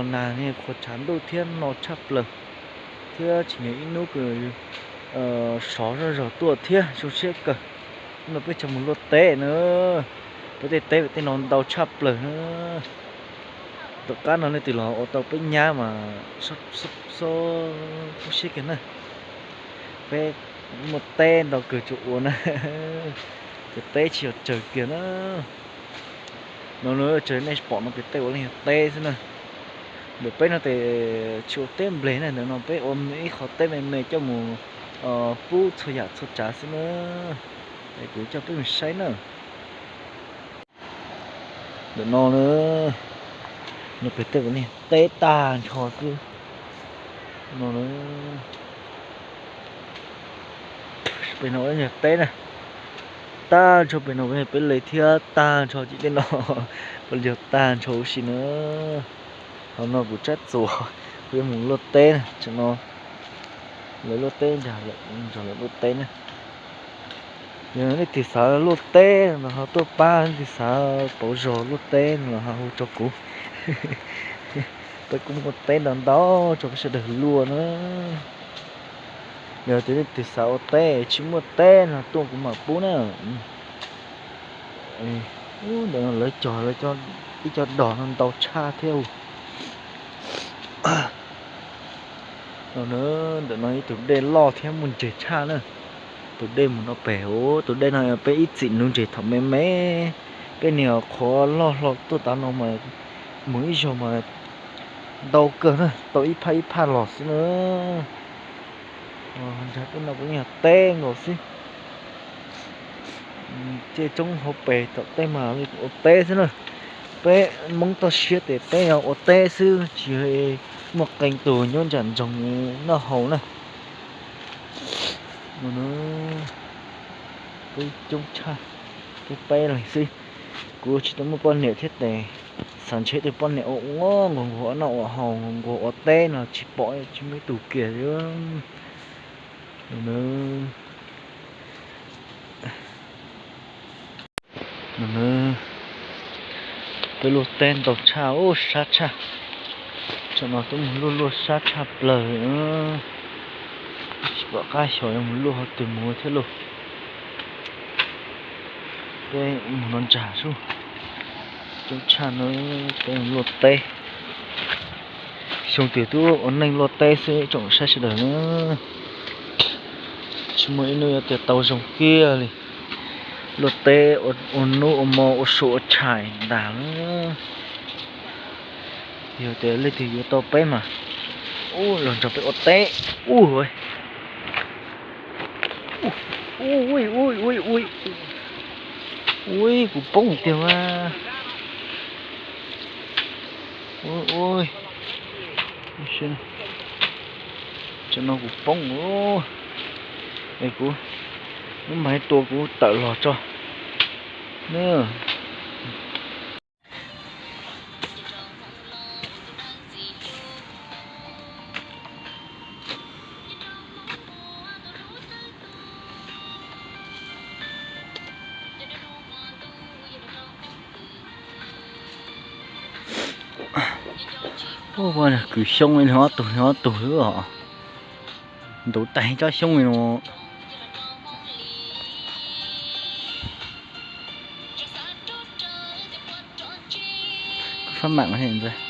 Nag qhuav tshav ntuj thiab no tshaj plaws, thiab tsis nyob ib hnub kws sov zej zog tuaj thiab zoo siab kawg. Hnub no peb tseem mus luaj teb na, peb tej teb tej no ntau tshaj plaws na. Tom qab no leej twg los ua tau peb nyab mas xob kub siab kiag na. Peb muaj teb ntau kawg tsuas ua na, ces teb tsis yog tsawg kiag na. No na, tsaws nej pom no pem tej ua leej yog teb xwb na. Ntawm peb no ces tsis ua teb nplej na, ntawm no peb ua ib qho teb me me coj mus pub txhua yam txhua tsav xwb na. Es kuv coj peb mus saib na. Ntawm no na, no pem tej ua leej teb tag nrho xwb. No na, pem no ua leej teb na, tag nrho pem no peb le thiab tag nrho ces tej no peb yog tag nrho huv si na. Hauv no kuv tsab txuas, kuv yuav mus luaj teb na, tam no lawv luaj teb ntag, lawv luaj teb na. Yog leej twg xav luaj teb no ho tuaj pab, leej twg xav pauv zog luaj teb no los ho hu rau kuv. Peb kuj muaj teb ntau ntau rau peb sawv daws luaj na. Yog tias leej twg xav ua teb tsis muaj teb no tuaj kuv mam pub na. Ntawm no lawv cog ib co dos no ntau tshaj thiab. Ntawm no ib tug dej loj thiab muaj ntseg tshaj na. Tus dej mus no pem, tus dej no peb ib txwm nuv ntseg thaum me me, peb niag qhuav loj hlo tuaj tav no mas mus ib zaug mas ntau kawg na, tau ib phaj ib phaj los xwb na. Ntag, tej no kuj yog teb nkaus xwb. Tej roob hauv pes tom tej mas ua teb xwb na. Peb Hmoob toj siab ces peb yog ua teb xwb, tsis muaj qee tus nyob ntsam ntsoog noj haus na. Peb coob tshaj, peb peb leeg xwb. Kuv tsis tau muaj poj niam thiab tes, xav ntshe tus poj niam ua ua nquag nquag ua noj ua haus nquag nquag ua teb no tsis pom tsis muaj ib tug kiag li. Peb luaj teb ntau tshaj, ub sab tshaj. Tsam no twb mus luaj luaj sab tshaj plaws, tsis pom qab xyov yuav mus luaj qhov twg mus thiab lauj. Peb mus no ntsag sub, coob tshaj na, peb mus luaj teb. Xyoo twg twb ua neej luaj teb xwb tsoom saib sawv daws na. Tsis muaj ib hnub yuav tias tau zoo kiag li. Luaj teb ua hnub ua hmo ua su ua tshais ntag na. Yog tias leej twg yuav tau peb mas, ub, los nrog peb ua teb. Ub, ui, ui, ui, ui, ui, kuv poob tiag mas. Ui, ui, tsam no kuv poob, es kuv, neb mas tua kuv tawm los tso. Kwv xyoob li ob tug li ob tug xwb os. Ntuv tais tsob xyoob li no. Koj fab mam ntag.